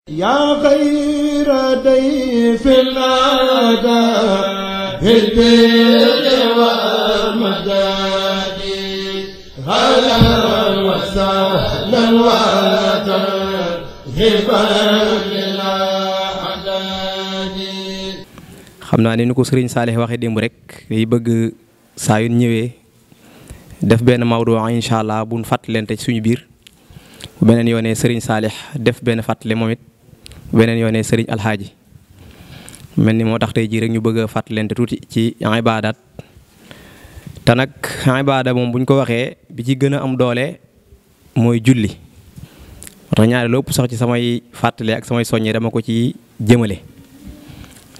yaa xayra dayfin ataa bil birri wal madadi ahlan wa sahlan wa tarhiban lil adadi. xam naa ni ko Sëriñ Saalix waxee démb rek day bëgg saa yu ñëwee def benn mawdu incha allah buñ fàttalante ci suñu biir bu beneen yoonee Sëriñ Saalix def benn fàttale moom it beneen yoonee Sëriñ Alxaaji mel ni moo tax tey jii rek ñu bëgg a fàttalante tuuti ci ibaadaat te nag ibaada moom buñ ko waxee bi ci gën a am doole mooy julli moo tax ñaari lépp sax ci samay fàttale ak samay soññee dama ko ci jëmale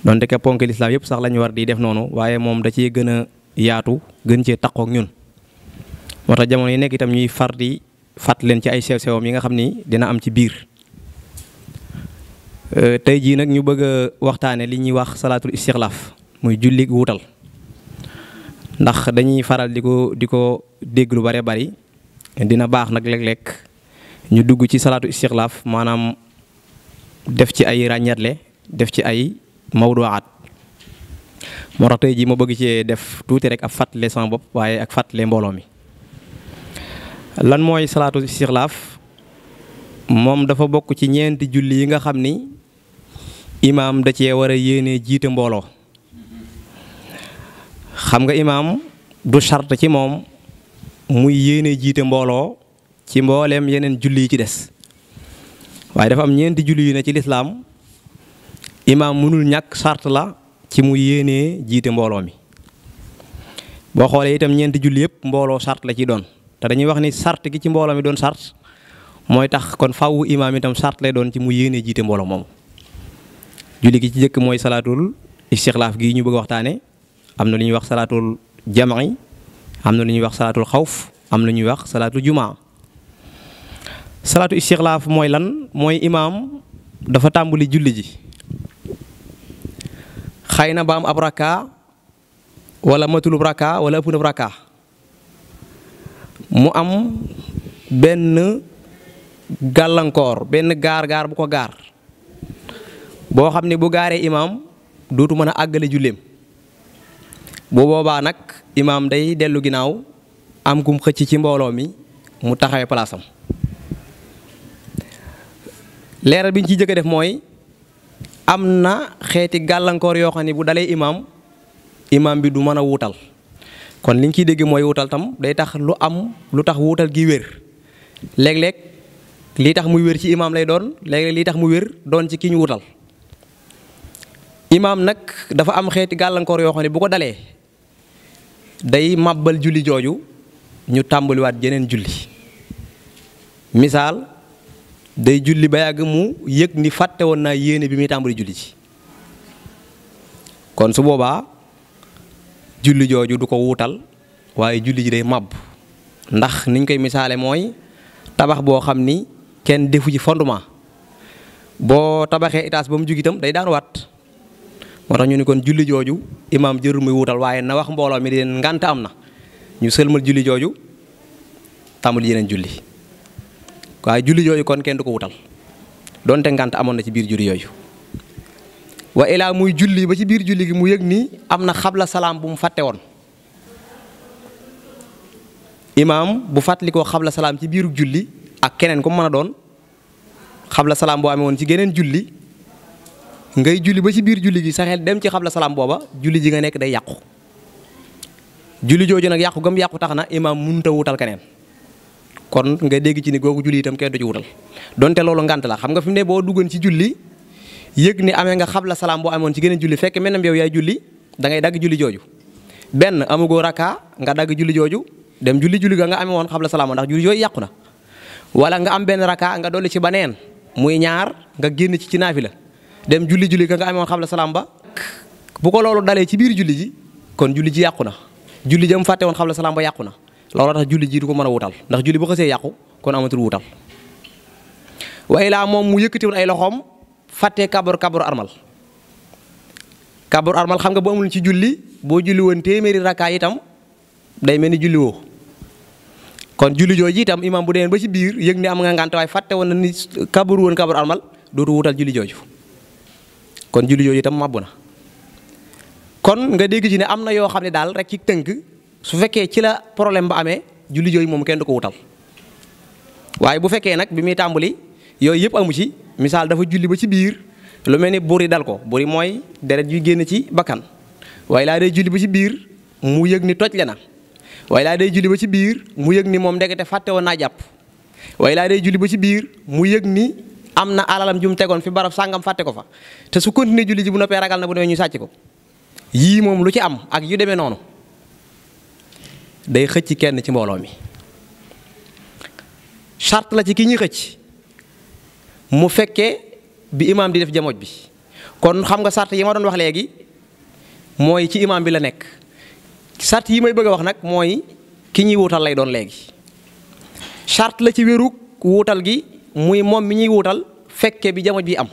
donte ke ponk lislaam yëpp sax lañu war di def noonu waaye moom da ciy gën a yaatu gën cee taqook ñun moo tax jamono yi nekk itam ñuy far di fàttali leen ci ay sew-sewam yi nga xam ni dina am ci biir tey jii nag ñu bëgg a waxtaane li ñuy wax salaatul istixlaaf muy julli wuutal ndax dañuy faral di ko dégg lu bare bari dina baax nag léeg-léeg ñu dugg ci salaatul istixlaaf maanaam def ci ay ràññeetle def ci ay mawduwaat moo tax tey jii ma bëgg cee def tuuti rek ab fàttale sama bopp waaye ak fàttale mbooloo mi lan mooy salaatul istixlaaf moom dafa bokk ci ñeenti julli yi nga xam ni imaam da cee war a yéene jiite mbooloo xam nga imaam du charte ci moom muy yéene jiite mbooloo ci mbooleem yeneen julli yi ci des waaye dafa am ñeenti julli yu ne ci lislaam imaam mënul ñàkk charte la ci mu yéenee jiite mbooloo mi boo xoolee itam ñeenti julli yëpp mbooloo charte la ci doon te dañuy wax ni charte gi ci mbooloo mi doon charte mooy tax kon faaw imaam itam charte lay doon ci mu yéenee jiite mbooloo moom julli gi ci njëkk mooy salaatul istixlaaf gi ñu bëgg a waxtaane am na lu ñuy wax salaatul jam'i am na lu ñuy wax salaatul xawf am na lu ñuy wax salaatul jumaa salaatul istixlaaf mooy lan mooy imaam dafa tàmbali julli ji xëy na ba am ab rakka wala matulub rakka wala ëpp na rakka mu am benn gàllankoor benn gaar bu ko gaar boo xam ne bu gaaree imaam dootu mën a àggale julleem bu boobaa nag imaam day dellu ginnaaw am kum xëcc ci mbooloo mi mu taxawee palaasam leeral bi ñu ciy jëkk a def mooy am na xeeti gàllankoor yoo xam ne bu dalee imaam bi du mën a wuutal kon li ñu ciy dégg mooy wuutal tam day tax lu tax wuutal gi wér léeg-léeg lii tax muy wér ci imaam lay doon léeg-léeg lii tax mu wér doon ci ki ñu wuutal imaam nag dafa am xeeti gàllankoor yoo xam ne bu ko dalee day màbbal julli jooju ñu tàmbaliwaat jeneen julli misaal day julli ba yàgg mu yëg ni fàtte woon naa yéene bi muy tàmbali julli ci kon su boobaa julli jooju du ko wuutal waaye julli ji day màbb ndax niñ koy misaale mooy tabax boo xam ni kenn defu ci fondement boo tabaxee étage ba mu jug itam day daan waat moo tax ñu ni kon julli jooju imaam jërul muy wuutal waaye na wax mbooloo mi di leen ngànt am na ñu sëlmal julli jooju tàmbali yeneen julli waaye julli jooju kon kenn du ko wutal donte ngànt amoon na ci biir julli yooyu wa ilaa muy julli ba ci biir julli gi mu yëg ni am na xabla salaam bu mu fàtte woon imaam bu fàttali koo xabla salaam ci biiru julli ak keneen ku mu mën a doon xabla salaam boo amee woon ci geneen julli ngay julli ba ci biir julli gi sa xel dem ci xabla salaam booba julli ji nga nekk day yàqu julli jooju nag yàqu gam yàqu tax na imaam mënut a wutal keneen kon nga dégg ci ni googu julli itam kenn du ci wutal donte loolu ngant la xam nga fi mu ne boo duggoon ci julli yëg ni amee nga xabla salaam boo amoon ci geneen julli fekk mel na yow yaay julli da ngay dagg julli jooju benn amugoo rakka nga dagg julli jooju dem julli ga nga amee woon xabla salaam ndax julli jooju yàqu na wala nga am benn rakka nga dolli ci baneen muy ñaar nga génn ci naafila dem julli ga nga amee woon xabla salaam ba bu ko loolu dalee ci biir julli ji kon julli ji yàqu na julli jëm fàtte woon xabla salaam ba yàqu na looloo tax julli ji du ko mën a wutal ndax julli bu xasee yàqu kon amatul wutal waaye laa moom mu yëkkati woon ay loxoom fàttee kabaru armal xam nga bu amul ci julli boo julli woon téeméeri rakkaa itam day mel ni julli woo kon julli jooju itam imam bu demee ba ci biir yëg ni am nga ngànt waaye fàtte woon na ni kabaru woon kabaru armal dootu wutal julli jooju kon julli jooju itam màbbu na. kon nga dégg ci ne am na yoo xam ne daal rek ci tënk su fekkee ci la problème ba amee julli jooju moom kenn du ko wutal waaye bu fekkee nag bi muy tàmbali yooyu yëpp amu ci misaal dafa julli ba ci biir lu mel ni buri dal ko buri mooy deret yuy génn ci bakkan waaye laa day julli ba ci biir mu yëg ni toj le na waaye laa day julli ba ci biir mu yëg ni moom ndekete fàtte woon naa jàpp waaye laa day julli ba ci biir mu yëg ni am na alalam jum tegoon fi barab sàngam fàtte ko fa te su continuer julli ji bu noppee ragal na bu demee ñu sàcc ko yii moom lu ci am ak yu demee noonu day xëcc kenn ci mbooloo mi charte la ci ki ñuy xëcc mu fekkee bi imaam di def jamooj bi kon xam nga charte yi ma doon wax léegi mooy ci imaam bi la nekk charte yi may bëgg a wax nag mooy ki ñuy wuutal lay doon léegi charte la ci wéru wuutal gi muy moom mi ñuy wuutal fekke bi jamooj bi am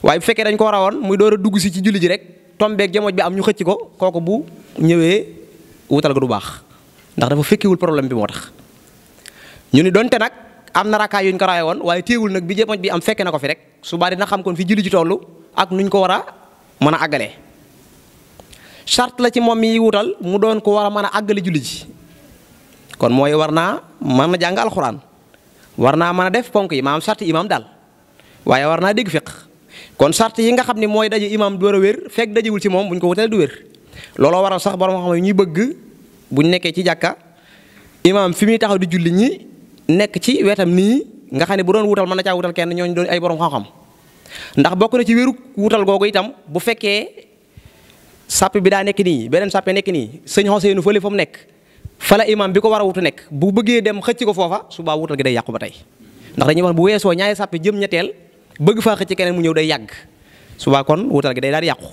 waaye bu fekkee dañ ko rawoon muy door a dugg si ci julli ji rek tombeeg jamooj bi am ñu xëcc ko kooku bu ñëwee wuutal ga du baax ndax dafa fekkewul problème bi moo tax ñu ni donte nag am na rakkaay yuñ ko rawe woon waaye téewul nag bi jamooj bi am fekke na ko fi rek subaa dina xam kon fi julli ji toll ak nuñ ko war a mën a àggalee charte la ci moom mi wuutal mu doon ko war a mën a àggale julli ji kon mooy war naa mën a jàng alxuraan war naa mën a def ponk yi maanaam charte imaam daal waaye war naa dégg fiq kon charte yi nga xam ne mooy daje imaam door a wér fekk dajewul ci moom buñ ko wutalee du wér looloo waral sax borom xam ne ñuy bëgg buñ nekkee ci jàkka imaam fi muy taxaw di julli ñi nekk ci wetam nii nga xam ne bu doon wutal mën na caa wutal kenn ñooñu doon ay borom xam-xam ndax bokk na ci wéru wutal googu itam bu fekkee sàpp bi daa nekk nii beneen sàppe nekk nii sëñ Xoseynu fële fa mu nekk fa la imaam bi ko war a wutu nekk bu bëggee dem xëcc ko foofa subaa wutal gi day yàqu ba tey ndax dañuy wax bu weesoo ñaari sàppe jëm ñetteel bëgg faa xëcc keneen mu ñëw day yàgg subaa kon wutal gi day daal di yàqu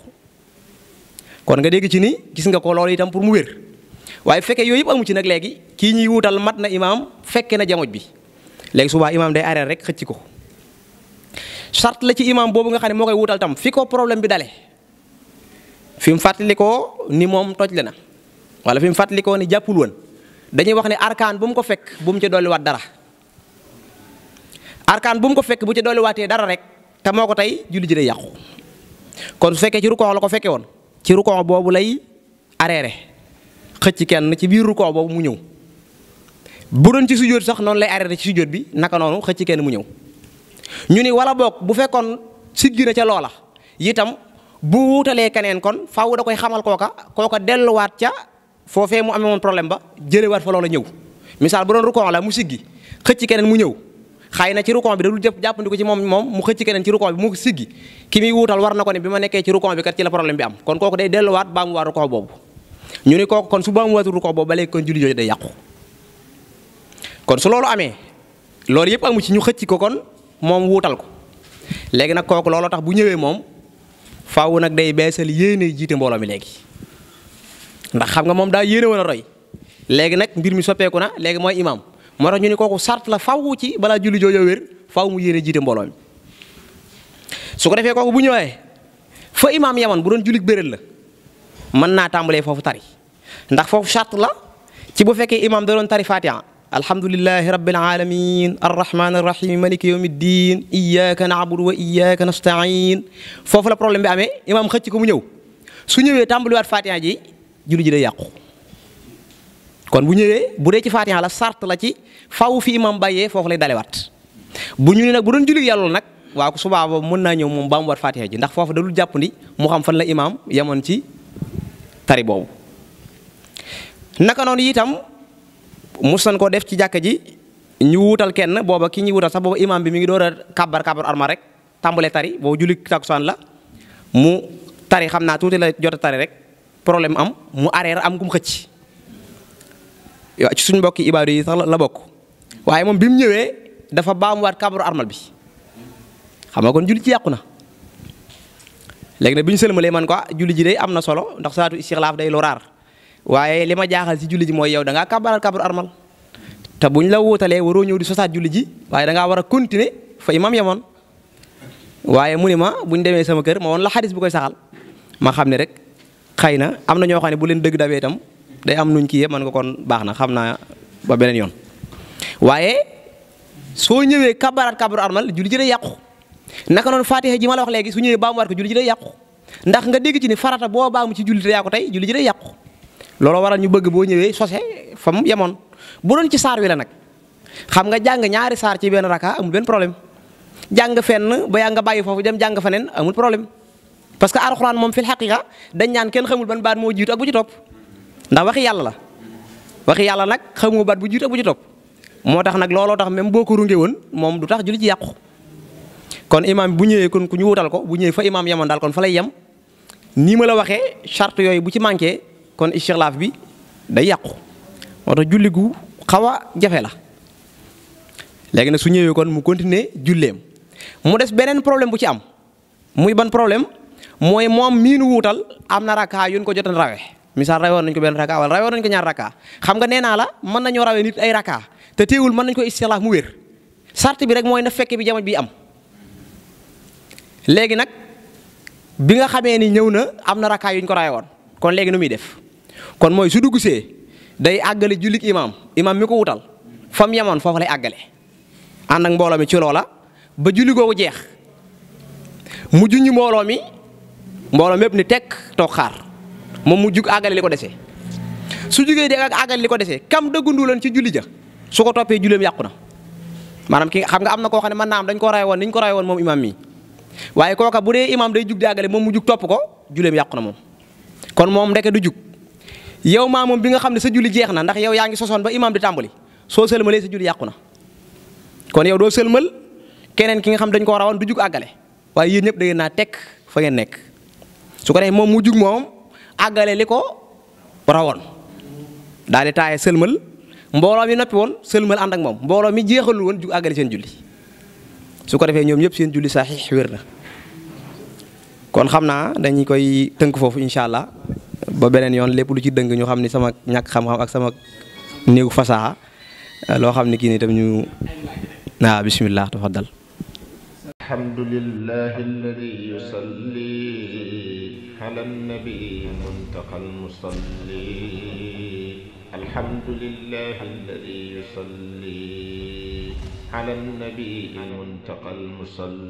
kon nga dégg ci ni gis nga ko loolu itam pour mu wér waaye bu fekkee yooyu yëpp amu ci nag léegi kii ñuy wutal mat na imaam fekke na jamooj bi léegi subaa imaam day arrêté rek xëcc ko charte la ci imaam boobu nga xam ne moo koy wutal tam fi ko problème bi dale fi mu fàttalikoo ni moom toj le na wala fi mu fàttalikoo ni jàppul woon dañuy wax ne arkaan bu mu ko fekk bu mu ci dolliwaat dara arkaan bu mu ko fekk bu ci dolliwaatee dara rek te moo ko tey julli ji day yàqu kon su fekkee ci rukoo la ko fekkee woon ci rukoo boobu lay arrêté xëcc kenn ci biir rukoo boobu mu ñëw bu doon ci sujjóot sax noonu lay arrêté ci sujjóot bi naka noonu xëcc kenn mu ñëw ñu ni wala boog bu fekkoon siggi na ca loola itam bu wutalee keneen kon faaw da koy xamal kooka delluwaat ca foofee mu amee woon problème ba jëlewaat fa loola ñëw misaal bu doon rukon la mu siggi xëcc keneen mu ñëw xëy na ci rukon bi da dul jàppandi ko ci moom mu xëcc keneen ci rukon bi mu siggi ki muy wuutal war na ko ne bi ma nekkee ci rukon bi kat ci la problème bi am kon kooku day delluwaat baa mu waa rukon boobu ñu ni kooku kon su baa mu waatu rukon boobu ba léegi kon julli jooju day yàqu kon su loolu amee loolu yëpp amu ci ñu xëcc ko kon moom wuutal ko léegi nag kooku looloo tax bu ñëwee moom faaw nag day beesal yéene jiite mbooloo mi léegi ndax xam nga moom daa yéene woon a roy léegi nag mbir mi soppeeku na léegi mooy imaam moo tax ñu ni kooku sart la faaw ci balaa julli jooju wér faaw mu yéene jiite mbooloo mi su ko defee kooku bu ñëwee fa imaam yaman bu doon jullit bérél la mën naa tàmbalee foofu tari ndax foofu sart la ci bu fekkee imaam da doon tari fatiha alhamdulillahi rabbil alamin arrahman arrahim maliki yawmi ddin iyyaka na'budu wa iyyaka nasta'in foofu la problème bi amee imaam xëcc ko mu ñëw su ñëwee tàmbaliwaat fatiha ji julli ji day yàqu kon bu ñëwee bu dee ci fatiha la sart la ci faw fi imaam bàyyee foofu lay dalewaat bu ñu ne nag bu doon julli yàlla nag waaw subaa boobu mën naa ñëw moom ba mu waat fatiha ji ndax foofu da dul jàppandi mu xam fan la imaam yemoon ci tari boobu naka noonu itam musan ko def ci jàkka ji ñu wuutal kenn booba ki ñuy wuutal sax booba imaam bi mi ngi door a kàbbar arma rek tàmbalee tari boobu julli takkusaan la mu tari xam naa tuuti la jot a tari rek problème am mu arrière am kum xëcc yow ci suñ mbokki ibaadu yi sax la bokk waaye moom bi mu ñëwee dafa baamuwaat kàbbaru armal bi xam nga kon julli ci yàqu na léegi nag bi ñu sëlmalee man ko julli ji day am na solo ndax salaatu istixlaaf day lu raar waaye li ma jaaxal ci julli ji mooy yow da ngaa kàbbaral kàbbaru armal te buñ la wuutalee waroo ñëw di sosaat julli ji waaye da ngaa war a continuer fa imam yemoon waaye mu ni ma buñ demee sama kër ma woon la xadis bu koy saxal ma xam ne rek xëy na am na ñoo xam ne bu leen dëgg dabee itam day am nuñ kii yëpp man nga kon baax na xam naa ba beneen yoon waaye soo ñëwee kàbbaraat kàbbaru armal julli ji day yàqu naka noonu fatiha ji ma la wax léegi su ñëwee baamuwaat ko julli ji day yàqu ndax nga dégg ci ni farata boo baamu ci julli te yaa ko tey julli ji day yàqu looloo waral ñu bëgg boo ñëwee sose fa mu yemoon bu doon ci saar wi la nag xam nga jàng ñaari saar ci benn raka amul benn problème jàng fenn ba yaa nga bàyyi foofu dem jàng feneen amul problème parce que alxuraan moom fil xaqiqa dañ ñaan kenn xamul ban baat moo jiitu ak bu ci topp ndax waxi yàlla la waxi yàlla nag xamoo baat bu jiitu ak bu ci topp moo tax nag looloo tax même boo ko runge woon moom du tax julli ci yàqu kon imaam bu ñëwee kon ku ñu wutal ko bu ñëwee fa imaam yemoon daal kon fa lay yem nii ma la waxee charte yooyu bu ci manqué kon istixlaaf bi day yàqu moo tax julli gu xaw a jafe la léegi nag su ñëwee kon mu continuer julleem mu des beneen problème bu ci am muy ban problème mooy moom mii nu wuutal am na raka yu ñu ko jotoon rawe misaal rawoon nañ ko benn raka wala rawoon nañ ko ñaar raka xam nga nee naa la mën nañoo rawee nit ay raka te teewul mën nañ ko istixlaaf mu wér charte bi rek mooy na fekke bi jamono bi am léegi nag bi nga xamee ni ñëw na am na raka yu ñu ko rawe woon kon léegi nu muy def kon mooy su dugg see day àggale jullik imaam mi ko wutal fam yemoon foofu lay àggale ànd ak mbooloo mi ci loola ba julli googu jeex mu junñi mbooloo mépp ni tekk toog xaar moom mu jug àggale li ko dese su jugee dee ak àggale li ko dese kam dëggundu leen ci julli ja su ko toppee julleem yàqu na maanaam ki xam nga am na koo xam ne mën naa am dañ ko ray woon ni ñu ko ray woon moom imaam mi waaye kooka bu dee imaam day jug di àggale moom mu jug topp ko julleem yàqu na moom kon moom ndeke du jug yow maa moom bi nga xam ne sa julli jeex na ndax yow yaa ngi sosoon ba imaam di tàmbali soo sëlmalee sa julli yàqu na kon yow doo sëlmal keneen ki nga xam dañ koo rawoon du jug àggale waaye yéen ñëpp da ngeen naa tekk fa ngeen nekk su ko defee moom mu jug moom àggale li ko rawoon daal di taaye sëlmal mbooloo mi noppi woon sëlmal ànd ak moom mbooloo mi jeexalul woon jug àggale seen julli su ko defee ñoom ñëpp seen julli saxiix wér na kon xam naa dañu koy tënk foofu incha allah ba beneen yoon lépp lu ci dëng ñu xam ni sama ñàkk xam-xam ak sama néegu fasaxa loo xam ni kii nii tam ñu bismillah tafaddal alhamdulillahi alladi yusalli ala nabi muntaqa almusalli alhamdulillahi alladi yusalli ala nabi muntaqa almusalli